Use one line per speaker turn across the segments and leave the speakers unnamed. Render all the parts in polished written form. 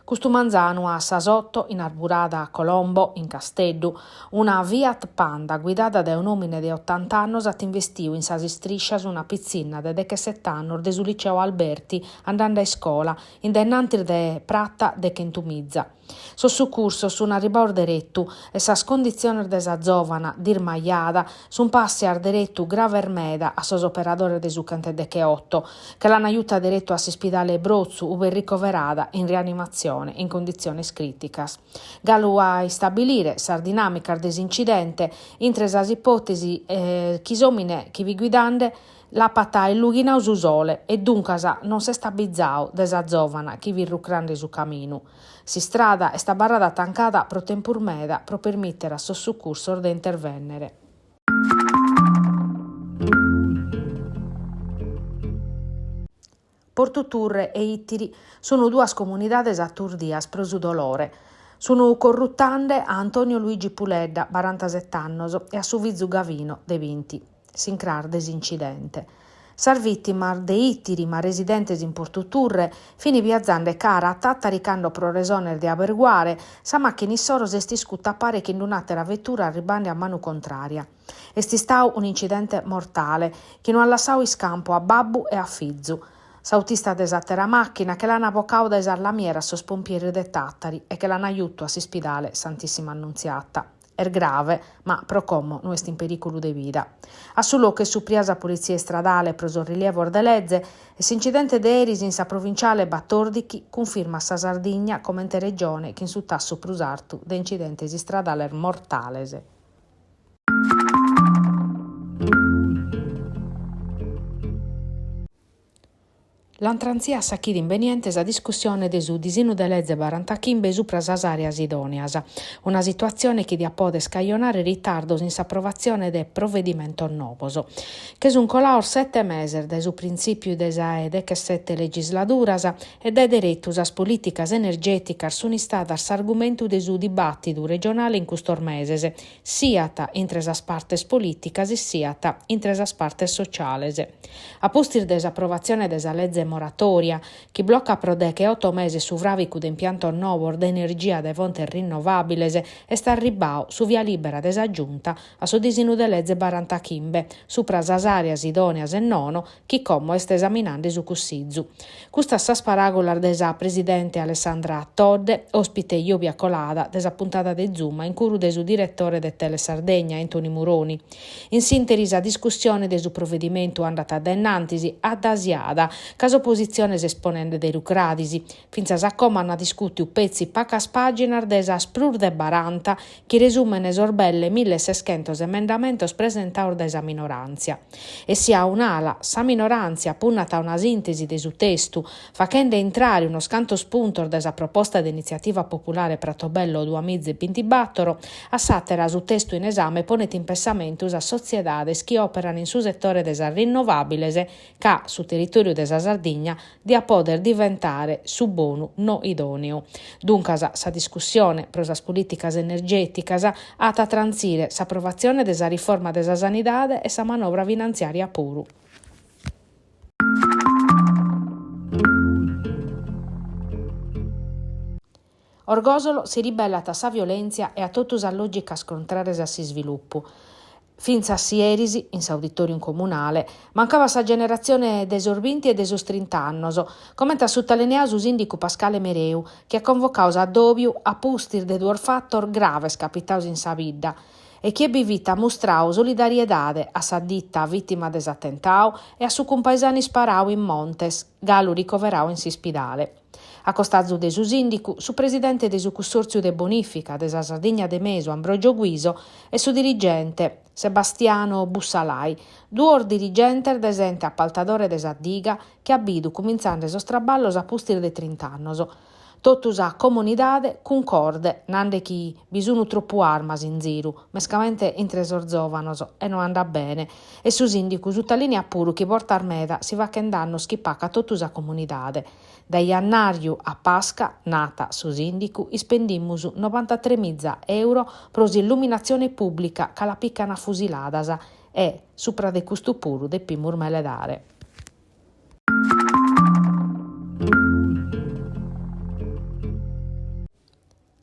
Custu manzanu a sas oto in arburada Colombo, in Casteddu, una Fiat Panda guidada dae un'òmine de otant'annos at investiu in sas istriscias una pitzinna de dechesete annos de su liceo Alberti andende a iscola, in dae innantis de prata de Chentumiza. Sos sucursos sunt arribados deretu e sas conditziones de sa zòvana, dismajada, sunt pàssias deretu graves meda a sos operadores de su chentedecheoto, che l'ant juta deretu a s'ispidale 'e Brotzu ube est ricoverada in rianimatzione in conditziones crìticas. Galu a istabilire sas dinàmicas de s'incidente, intre sas ipòtesis chi s'òmine chi fit guidende L'apat illughinadu su sole e duncas non s'est abizadu de sa zòvana chi fit rucrande su caminu. S'istrada est abarrada tancada pro tempus meda pro permìtere a sos sucursos de intervènnere. Portu Turre e Ìtiri sunt duas comunidades aturdias pro su dolore. Sunt corrutande a Antonio Luigi Puledda, barantaset'annos, e a su fizu Gavino, de binti. S'incras de s'incidente. Sas vìtimas, de Ìtiri ma residentes in Portu Turre, fin biazande cara a Tàtari cando pro resones de aberguare, sa màchina issoro s'est iscuta a pare chin d'un'àtera vetura arribande a manu contrària. Est istadu un'incidente mortale, chi no at lassadu iscampu a babbu e a fizu. S'autista de s'àtera màchina che l'ant bocadu dae sas lamieras sos pompieris de Tàtari e che l'ant jutu a s'ispidale Santissima Annunziata. Est grave, ma pro como no est in perìculu de vida. A su locu est supria sa politzia istradale pro sos rilievos de leze e s'incidente de eris in sa provinciale batòrdichi cunfirmat sa Sardigna comente regione chin su tassu prus artu de incidentes istradales mortales. L'ant trantzia a sa chida imbeniente sa discussione de su disinnu de leze barantachimbe supra sas àreas idòneas, una situatzione chi diat pòdere cajonare ritardos in s'aprovatzione de provedimentos nobos. Che sunt colados sete meses dae su printzìpiu de sa 'e dechesete legisladuras e dae deretu sas polìticas energèticas sunt istadas s'argumentu de su dibàtidu regionale in custos meses, siat intre sas partes polìticas siat intre sas partes sociales. A pustis de s'aprovatzione de sa leze moratòria, chi blocat pro degheoto meses su fràvicu de impiantos nobos de energia dae fontes rinnovàbiles, est arribbadu su via lìbera de sa Giunta a su disinnu de leze barantachimbe, supra sas àreas idòneas e nono, chi como est esaminande su Cussizu. Custas sas paràgulas de sa presidente Alessandra Todde, òspite jòbia colada de sa puntada de Zoom a incuru de su diretore de Telesardegna, Antoni Muroni. In s'ìnteri sa discussione de su provedimentu andat a dae innantis, addasiada, ca s'opositzione s'est ponende de rucradis. Fintzas a como ant discùtiu petzi pacas pàginas de sas prus de baranta chi resùmene sos belle milleseschentos emendamentos presentados dae sa minoràntzia. E si a un'ala sa minoràntzia punnat a una sìntesi de su testu, faghende intrare unos cantos puntos de sa proposta de Initziativa Populare Pratobello duamiza e bintibàtoro, a s'àtera su testu in esame ponet in pessamentu sas sotziedades chi òperan in su setore de sas rinnovàbiles ca su territòriu de sa Sardigna diat pòdere diventare su bonu no idòneu. Duncas sa discussione pro sas polìticas energèticas at a trantzire s'aprovatzione de sa riforma de sa sanidade e sa manovra finantziària puru. Orgòsolo si ribellat a sa violèntzia e a totu sas lògicas contràrias a s'isvilupu. Fintzas si eris, in s'auditorium comunale, mancabat sa generatzione de sos binti e de sos trint'annos, comente at sutalineadu su sìndicu Pascale Mereu, chi at convocadu s'addòbiu a pustis de duos fatos graves capitados in sa bidda, e chie bi fit at mustradu solidariedade a sa dita vìtima de s'atentadu e a su cumpaesanu isparadu in Montes, galu ricoveradu in s'ispidale. A costazu de su sìndicu, su presidente de su Cussòrtziu de Bonìfica de sa Sardigna de Mesu Ambrogio Guiso e su dirigente Sebastiano Bussalai, duos dirigentes de s'ente apaltadore de sa diga chi at bidu cumintzende sos traballos a pustis de trint'annos. Totu sa comunidade cuncorde, nande chi bi sunu tropu armas in ziru, mescamente intre sos zòvanos, e no andat bene. E su sìndicu sutalìniat puru chi bortas meda si fachent dannos chi pacat totu sa comunidade. Dae jannàriu a Pasca, nat su sìndicu, ispendimus novantatremiza euro pro s'illuminatzione pùblica ca la pican a fusiladas e, supra de custu puru depimus meledare.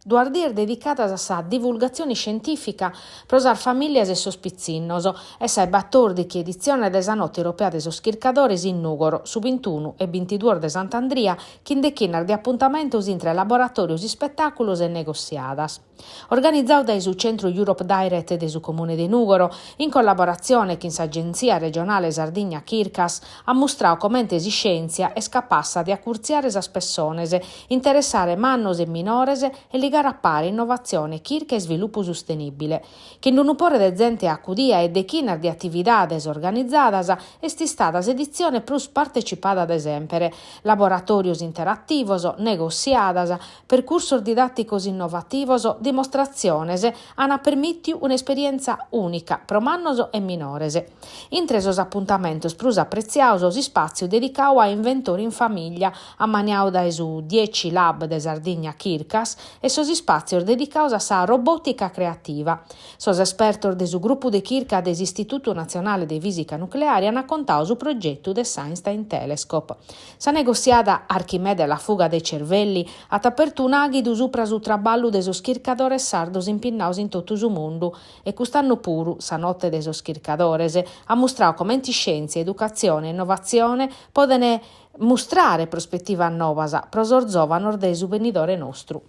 Duas dies dedicadas a sa divulgatzione iscientìfica pro sas famìlias e sos pitzinnos e sa 'e batòrdichi editzione de sa Note Europea de sos Chircadores in Nùgoro, su bintunu e bintiduos de Sant'Andria, chin dechinas de apuntamentos intre laboratòrios, ispetàculos e negossiadas. Organizadu dae su Centru Europe Direct de su Comune de Nùgoro, in collaboratzione chin s'Agentzia Regionale Sardigna Chircas, at mustradu comente s'iscièntzia est capassa de acurtziare sas pessones, interessare mannos e minores e ligare a pare innovatzione, chirca e isvilupu sustenìbile. Chin unu pore de zente acudia e dechinas de atividades organizadas, est istada s'editzione prus partecipada de semper, laboratòrios interativos, negossiadas, percursos didàticos innovativos, dimostratziones, ant permìtiu un'esperièntzia ùnica pro mannos e minores. Intre sos apuntamentos prus apretziados s'ispàtziu dedicadu a Inventori in Famiglia, ammaniadu dae su Dieci Lab de Sardigna Chircas, e sos ispàtzios dedicados a sa robòtica creativa. Sos espertos de su grupu de chirca de s'Istitutu Natzionale de Fìsica Nucleare ant contadu su progetu de s'Einstein Telescope. Sa negossiada Archimede la fuga dei cervelli at apertu un'àghidu supra su traballu de sos chircadores sardos impinnados in totu su mundu e cust'annu puru sa Note de sos Chircadores at mustradu comente iscièntzia, educatzione e innovatzione podent mustrare prospetivas novas pro sos zòvanos de su benidore nostru.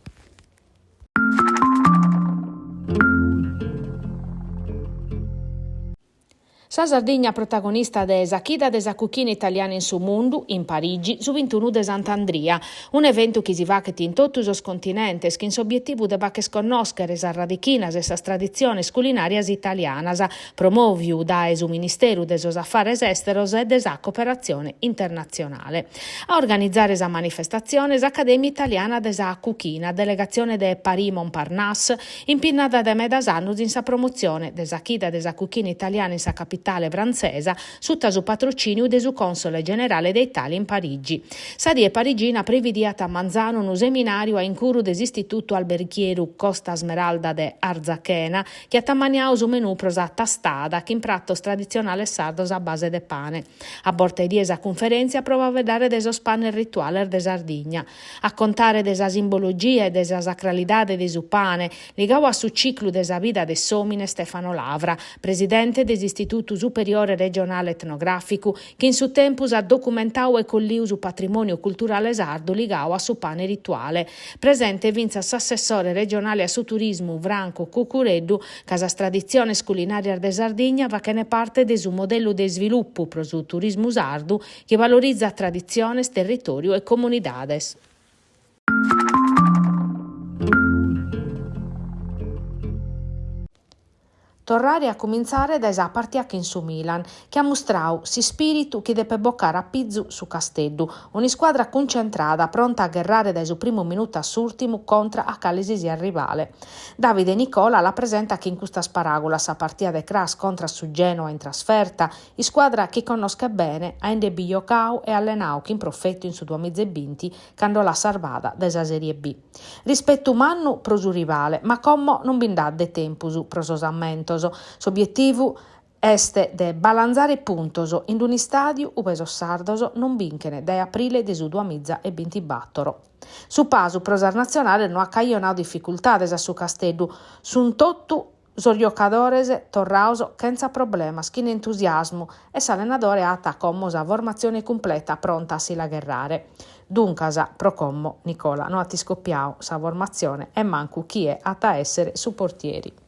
Sa Sardigna protagonista de sa Chida de sa Cuchina Italiana in su Mundu, in Parigi, su bintunu de Sant'Andria, un'eventu chi si faghet in totu sos continentes chin s'obietivu de fagher connòschere sas radichinas e sas traditziones culinàrias italianas, promòviu dae su Ministeru de sos Afares Èsteros e de sa Cooperatzione Internatzionale. A organizare sa manifestatzione s'Acadèmia Italiana de sa Cuchina, delegatzione de Paris-Montparnasse, Impinnada dae medas annos in sa promotzione de sa Chida de sa Cuchina Italiana in sa capitale frantzesa, suta su patrocìniu de su Cònsole Generale de Itàlia in Parigi. Sa die parigina previdiat a manzanu unu seminàriu a incuru de s'Istitutu Alberghieru Costa Smeralda de Arzachena, chi at ammaniadu su menù pro sa tastada chin pratos traditzionales sardos a base de pane. A borta 'e die sa cunferèntzia pro faeddare de sos panes rituales de Sardigna. A contare de sa simbologia e de sa sacralidade de su pane, ligadu a su ciclu de sa vida de s'òmine Stefano Lavra, presidente de s'Istitutu Superiore Regionale Etnogràficu, chi in su tempus at documentadu e collidu su patrimòniu culturale sardu ligadu a su pane rituale. Presente fintzas s'assessore regionale a su turismu Franco Cuccureddu, ca sas traditziones culinàrias de Sardigna faghent parte de su modellu de isvilupu pro su turismu sardu chi valorizat traditziones, territòriu e comunidades. Torrare a cumintzare dae sa partia chin su Milan, chi at mustradu s'ispìritu chi depet bocare a pizu su Casteddu, un'iscuadra cuncentrada, pronta a gherrare dae su primu minutu a s'ùrtimu contra a cale si siat rivale. Davide Nicola la presentat chin custas paràgulas sa partia de cras contra su Genoa in trasferta, Iscuadra chi connoschet bene, aende bi jocadu e allenadu chin profetu in su duamizebinti, cando l'at sarvada dae sa Serie B. Rispetu mannu pro su rivale, ma como non bi nd'at de tempus pro sos ammentos. S'obietivu est de balanzare puntos in un'istàdiu ube sos sardos non binchen dae aprile de su duamizaebintibatoro. Su pasu pro sas natzionales no at cajonadu dificultades a su Casteddu, sunt totu Sos jocadores torrados chentza problemas, chin entusiasmu, e s'allenadore at como sa formatzione cumpleta pronta a si la gherrare. Duncas, pro como, Nicola no at iscopiadu sa formatzione e mancu chie at a èssere su portieri.